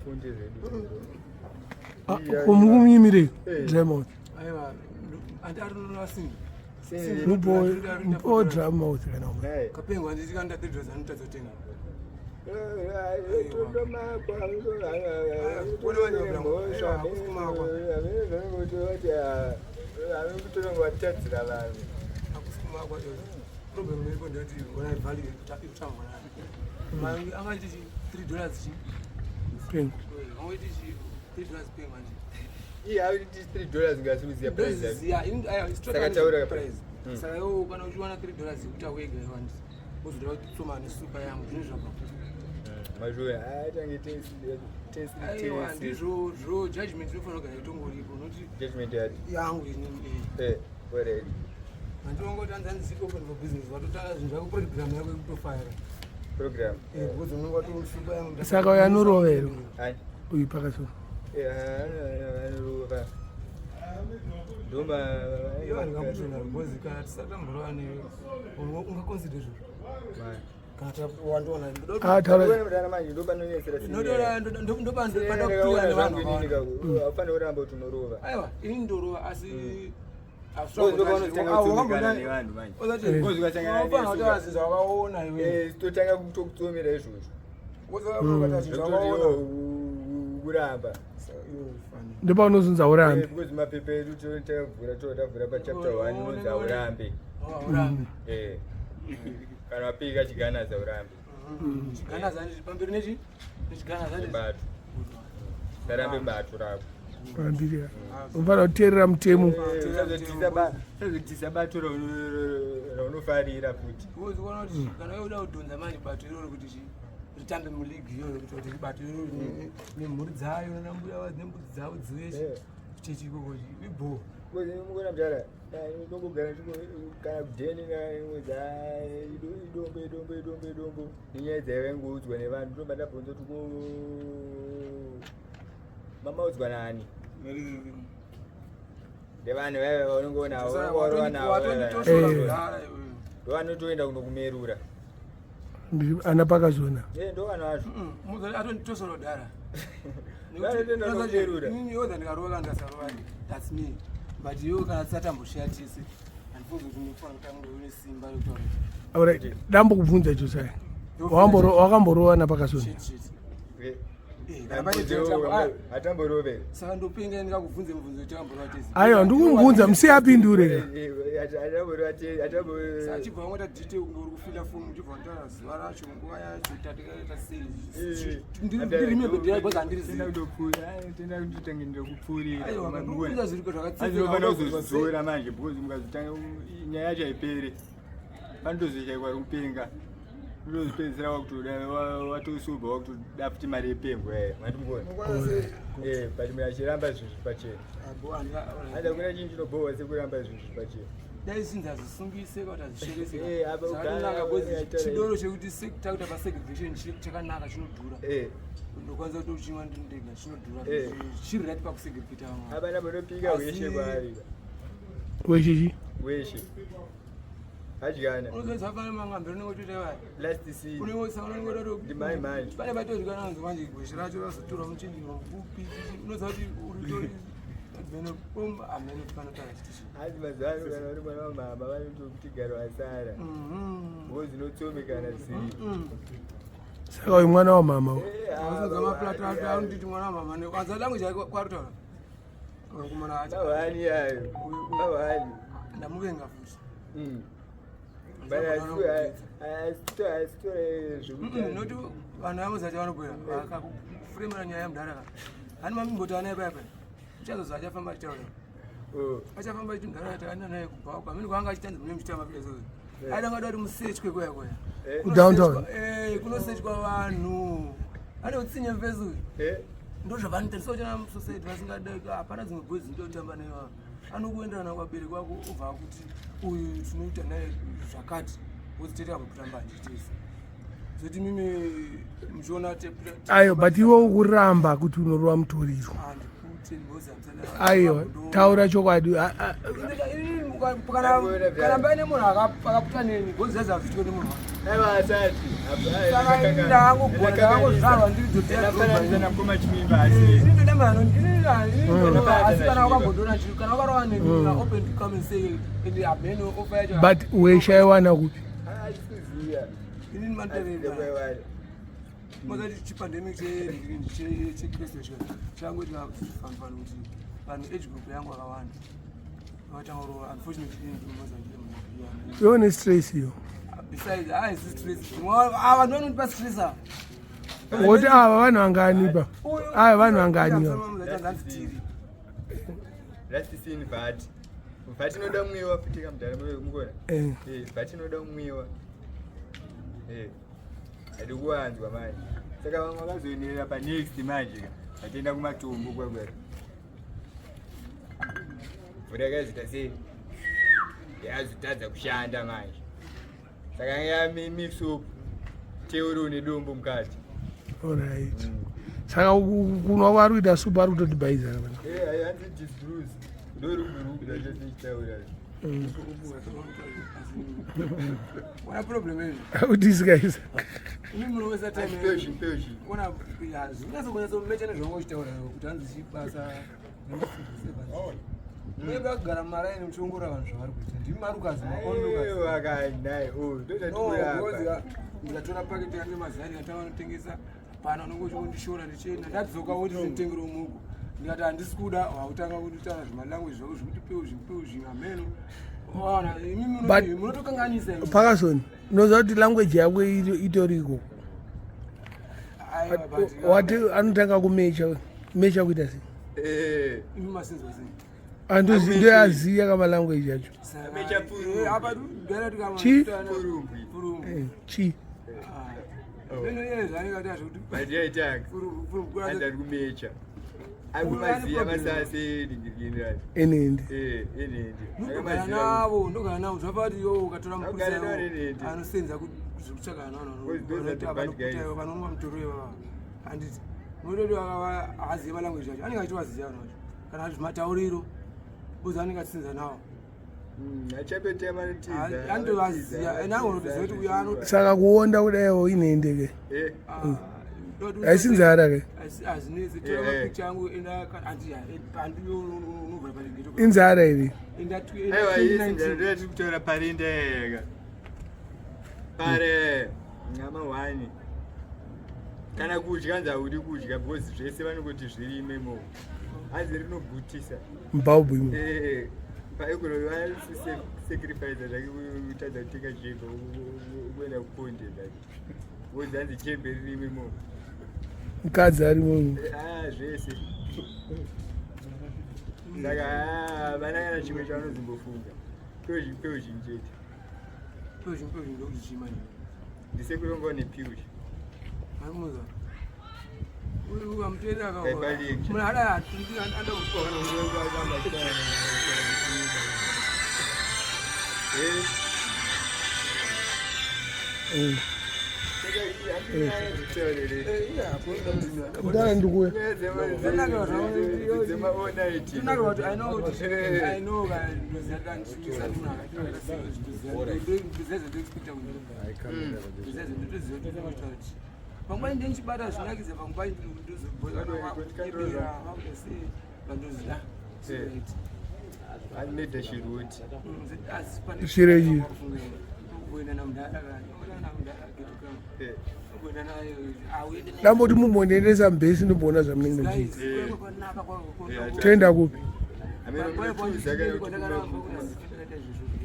Hafunde zvedu. Ah, Kumukumimirei dry mouth. Aiwa, andi ari singi. Mupo mupo dry mouth kana umwe. Naye. Kapengo handiti kana nda 3 dollars anotadza kutenga. Vatadzira vanhu. Hakusi kumakwa iyo. Problem iripo ndeyekuti ona value yekutambwa nayo. Mari angaiti chi 3 dollars chi. Pengo. Angaiti chi 3 dollars pengo manje. Iye akuti 3 dollars ngasiuziya price. Ndoziziya, ini aiwa, it's Saka totally taura price. Saka iwe kana uchiwana 3 dollars yekuti awega iwe handiti. Wozoda kutsoma nesupa yangu zvino zvabva. Mazvoya atange tesi tesi Aiwa, tesi. ndizvo zvo judgment inofanira kugara itongoripo noti Judgment yati. yangu inini. Eh, already. Handingoti hanzi handisiko open for business watotanga zvinhu zvako program yako yekutofayira. Program. Eh, because unenge watosupa yangu. Saka uyu anorova here? Ai. Uyu pakasona. Eh, anorova. Ndoma. Iwe handingakutonga because kana tisatamborova newe ungaconsider izvozvo. Kana wandiona Ah, taura. Haufaniri kuramba kuti unorova. Aiwa, ini ndorova asi Ndopanotanga kutsomekana nevanhu manje. Unofana zvinhu zvakaona iwe. Eh, totanga kutokutsomera izvozvo. Zvakaona. Kuramba. Ndopaunozunza urambe. Because mapepa edu tavhura tavhura pachapter 1 unonzi aurambe. Urambe. Eh. Kana wapika chiganaza urambe. Chiganaza pamberi nechi? Nechiganaza Bato. Sarambe bato rako. Pambiri. Unofanira kuteerera mutemo. Usazotisa bato raunofarira futi. Because ukaona kuti kana iwe uda kudhonza manje bato iroro kuti chi ritambe muligi iyoyo kuti kuti bato iroro nemhuri dzayo nambuya vadzo nembudzi dzavo dziuye chechi ikoko ibho. Mukona mudhara ndongogara kana kudheni idombo idombo idombo idombo nenyaya dzaivaingoudzwa nevanhu ndomba ndabvunza kuti ko mamaudzwa nani ndevanhu vaiva vaunongoona navo Watonditosora Eh. kudhara iwe. ndovanotoenda kunokumerura Ana pakazona. ndo vanhu vacho Muzali atonditosora kudhara. Vanotoenda kunokumerura. Inini yoda ndikarova kana ndikasarova that's me. But iwe kana tisatambosheya tese handifungi kuti unofanira kutanga une simba rekutaura. Alright. Dambo kubvunza Josiah. Wakamborova napakazona. Shit shit. Eh, kana pane dzinotambo- ah, hatamborove saka ndopenga ndingakubvunze mubvunzo wetamborova tese. Aiwa, ndikubvunza musiyapindure. Saka chibva wangota detail kunge uri kufila fomu uchibva wataura zuva racho nguva yacho tatikaita sei ndirime date because handirizivi. tenda kutotange ndokupfuurira Aiwa, ndikubvunza zviriko azinofanira zvakatsetseka kuzozvidzora manje because mukazotanga nyaya yacho haipere panotozochaikwa rikupenga unozopedzisira wakutoda watosobha wakutoda futi mari yepengo yaya mandimukona but munhu achiramba zvinhu zviri pachena aza kuna chinhu chinobhohwa sekuramba zvinhu zviri pachena dai zvinzi hazvisungise kana kuti Eh, apa hazvisheresekakanaka ugara- because chidoro chekuti takuita pasegregation chakanaka chinodhura Eh, ndokwanisa kutochimwa ndiri ndega chinodhura Eh. chiri right pakusegregata vamwe hapana panopika weshe kwaari Wechichi. weshe adyana unozoza pane mangambiro unenge uchitoita vaya last seed unenge Ndimai manje. pane patorikana manje gweshe racho razotorwa muchinjiro kupi unoziva kuti uritori amene panotaura chitichi hanzi mazuva ano kana uri mwana wamama vanotokuti garo asara because unotsomekana zvisiri Saka uyu mwana wamama. uyu. auzodza maplato anonditi mwana wamama anza langu chaiko kwarutaura kumana acho mawani ayo mawani ndamuvenga futi but asitora zvekuti noti vanhu vamuzati vanobwera vakakufuremera nyaya yamudhara ka hani mamimboti anaye paya paya uchazozi achafamba achitaura Oh, achafamba achiti mudhara takaenda naye kubva uko amene kwaanga achitanzi mune muchitama mapilesozo aidanga da kuti musechwe kuya kuya Downtown. Kunosechwa vanhu ane utsinye mfesi uyu eh, ndo zvavanoita tisochana musociety vasingade hapana dzimwe bhozi dzinototamba nevanhu anokuenderana kuvabereki vako obva akuti uyu tinoita naye zvakati woziteta kutamba handitese zoti mimi muchiona Aiwa, but iwe ukuramba kuti unorova mutoriro. handikute Aiwa, taura chokwadi. Kana paine munhu akaputa neni, gozizazi hazvitwe nemunhu. Saka ndakangogona, ndakangozvarwa ndiri dhodheaasi. Kana wakambodona chii, kana wakarova neni, open to come and say, and hameno ofa yacho. But weshaiwana kupi? Inini manterera makati chipandemic chekristu changoita fanifani kuti vanhu age group yangu akawanda vakatanga kurova. Unfortunately, ini ndinomaza. Iwo nestress iyo. Besides, haisi stress, vanhu vanotipa stress ava. Woti ava vanhu vangani pa ava vanhu vangani ava? Tiri. Last seen vat vat inoda mwiwa futi kamudhara, mukona. Vat inoda mwiwa, haidi kuwanzwa manje. Saka vamwe vakazoenderera panext manje ka, vatienda kumatombo kwakwera, mvura yakazoita sei, yazotadza kushanda manje. Saka yanga mix up teuro nedombo mukati. Alright, saka kunwa kwaari kuita supu, ari kutotibhaiza kana? Hanzi disbruise ndorugurugura chatichitaura. Wana problem izvi. Kudisguise. Imi munowesa time. Peuchi peuchi. Ona zvinyatsonyatsomecha nezvanga uchitaura kuti hanzi chibasa. Munoda kugara mumaraini muchiongorora vanhu zvavari kuita, ndimi marukazi. Wakanai. Ndotakurapa. Ndikatora paketi yangu yemazai, ndikatanga notengesa pano, unonge uchingondishora. Ndichienda, ndadzoka, woti nditengere muku, ndikati handisi kuda, wakutanga kunditaura zvimalanguage zvako zvekuti peuzvi peuzvi hameno. Ona imi munotokanganisa imi. Pakasoni, unoziva kuti language yako itoriko. Aiwa, but Wati anotanga kumecha mecha kuita sei? Imi masinzwa sei? Andozi ndoyaziya kamalanguage acho. Mecha purumbu. Apa gara. Chi? Purumbwi. Purumbu. Chi? Iye zvaanenge aita zvekuti Mandiyaitanga. purumbu purumbu. Anzi ari kumecha, ari kumaziya masase ningirikini. Enende. Enende. Ndogara navo, ndogara navo zvapati iwo ukatora mupurisa. Ndogara navo nenende. Anosenza zvekutsvaka Those those are the bad guys. Vanonwa mutoro ivava, handiti unototi aziva language yacho, anenge achitovaziva vanhu vacho kana zvimatauriro uzi anenge achisenza nawo. Achapete manotiza. Anotovaziva ende angonotoziva kuti uyo ano Saka kuonda kudaiwo inende ke? Haisi nzara ke? Hazvinetsi, tora mapicha angu, enda unobva pageto. Inzara iri. Enda Aiwa, 2019. ndoyatiri kutaura parenda yega pare nyama one kana kudya, nzi haudi kudya because zvese vanongoti zvirime mo, hanzi rinogutisa. Mubhaubhu imo. Paikuro vasacrifice zvake kutadza kutenga jembe kuenda kuponde because hanzi jembe ririme mo. Mukadzi arimo. Ah, zvese. Saka havana kana chimwe chavanozimbofunga, peuchi peuchi chete. Peuchi peuchi ndokuti chii manje? Ndisekurongawo nepiuchi. Arimuza uyu amuteerera. Kaipa lecture. Munhu ada ada. Mudara ndikuya. Tinaka kuti I know kuti I know ka ndoziva kandichisa munhu akati ndoziva kuti ndotoziva kuti pangwani ndenichibata zvinakidza, pangwani ndozobhoa vandoziva. Anoita chiroti. Chirechi. Kuenda namudhara, namudhara. Kuenda naye. Damboti mumbondiendesa mbesi, ndimboona zvamunenge muchiita. Toenda kupi?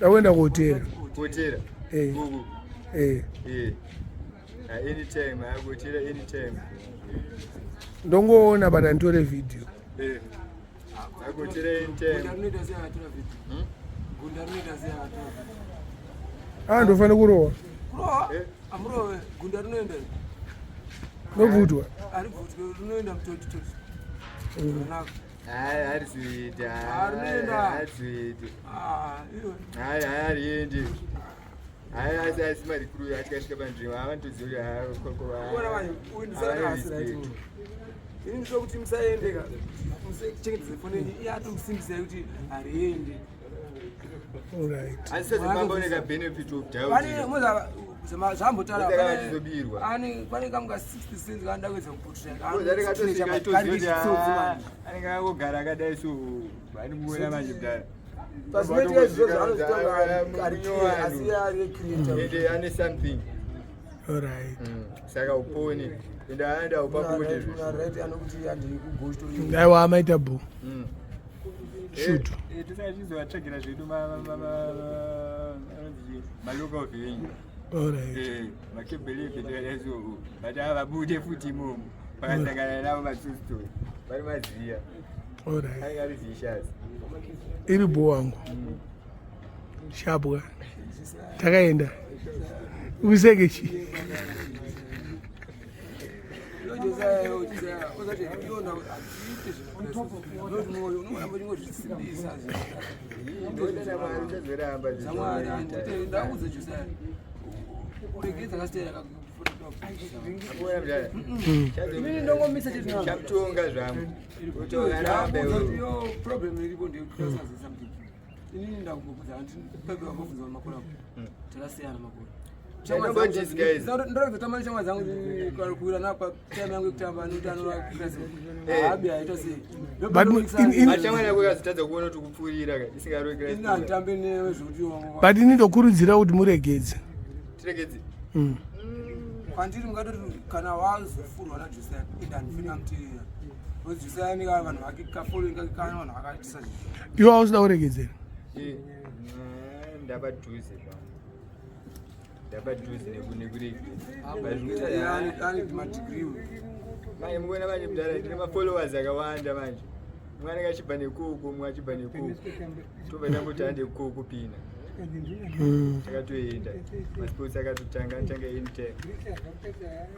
Takuenda kuhotera. Kotera. Eh. Kuku. Eh. Anytime akotera, anytime. Ndongoona but anditore vhidhiyo. Akotera anytime. Gunda rinoita sei akatora vhidhiyo? Gunda rinoita sei akatora vhidhiyo? A, ndofanira kurohwa. Kurohwa? Eh. Amurove, gunda rinoenda. Nobvutwa. Aribvutwe, rinoenda mutotitoti zvakanaka. Hayi, harisiiti. Harinoenda. Harisiiti. Ah, iwe. Hayi, hariendi. Hayi, asi asi marikuru atikasvika panzvimbo avanotoziva kuti. Kuona manje uyu ndisati asi right munhu. Ini ndinoda kuti musaende ka, musachengetedze foni yenyu, iye atomusimbisai kuti hariendi. Alright. Asi seZimbabwe une benefit of doubt. Pane moza zvambotaura. Ndosaka vachizobirwa. Ane pane kamwe ka 60 cents kaanoda kuedza kuputira. Anenge atosvika aitoziva kuti anenge akangogara akadai, so vandimuona manje kudhara. Pazvinoitika izvozvo anozvitanga ari clear, asi ari creator. Ende ane something. Alright. Saka upone ende aenda upabude. Right, anokuti handiri kugosto. Aiwa, amaita bo. Shoot. Tisati tizovatsvagira zvedu anonzi malocal venue. Alright. Makebelebe tikadai so, but avabude futi imomo pakasangana navo matsostori vari maziya. Anenge ari vicious. Iri bo wangu. Shabwa. Takaenda. Useke chi. Unoramba chingozvisimbisa. Mwari uchazoramba. Zamwari, ndakuudza Josiah, uregedza kasitera. Inini ndongomisa chete. Chamutonga zvangu utorambe. Yo problem iripo ndeyekuti something inini ndakungobvunza pepe wambobvunza makore ako, takasiyana makore. Nobody guys. Ndoregedza tamba neshamwari dzangu kuwira napa time yangu yekutamba nokuti anova habi aita sei. But Mashamwari yako ikazotadza kuona kuti kupfuurira ka isingaroki. Ini handitambe newe zvekuti But ini ndokurudzira kuti muregedze. Tiregedze. Kwandiri mungatoti kana wazofurwa naJosiah, ende handifini amuteerera because Josiah nika vanhu vake kafollowing kake kana vanhu vakaitisa zvinhu. Iwe hausida kuregedzera? Ndapadhuze zvangu, ndapadhuze nekuregedza. Ane madegree. Manje mukuona manje mudhara, ndine mafollowers akawanda manje. Mumwe anenge achibva nekoko, mumwe achibva nekoko, tobva tangoti hande koko pina. Takatoenda masports akatotanga, anotanga anytime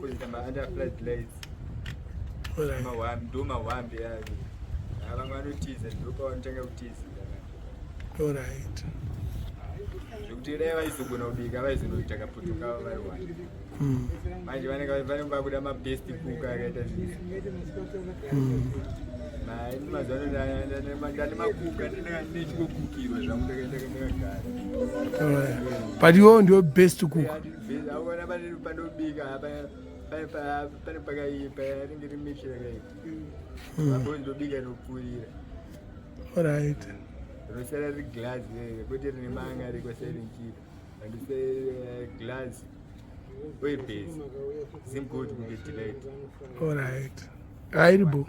kuzoita maunder flood lights. Ndo mahwambi ayo. Ah, vamwe vanotiza, ndopavanotanga kutizira. Zvekuti dai vaizogona kubika vaizonoita kapoto kavo vari wani. Manje vanenge vakuda mabest cook akaita zvisi. Mazuva ano ndane makuka, ndinechingokukirwa zvangu ndakagara. Alright. But iwewo ndiwe best cook? Auona pandobika pane pakaipa, ringe rimechi rakaipa apo ndobika rinopfuurira. Rinosara riri glass kwete rine manga rikwasairinkira andise glass oibhesi zimgood kunge delight. Alright, hairibo.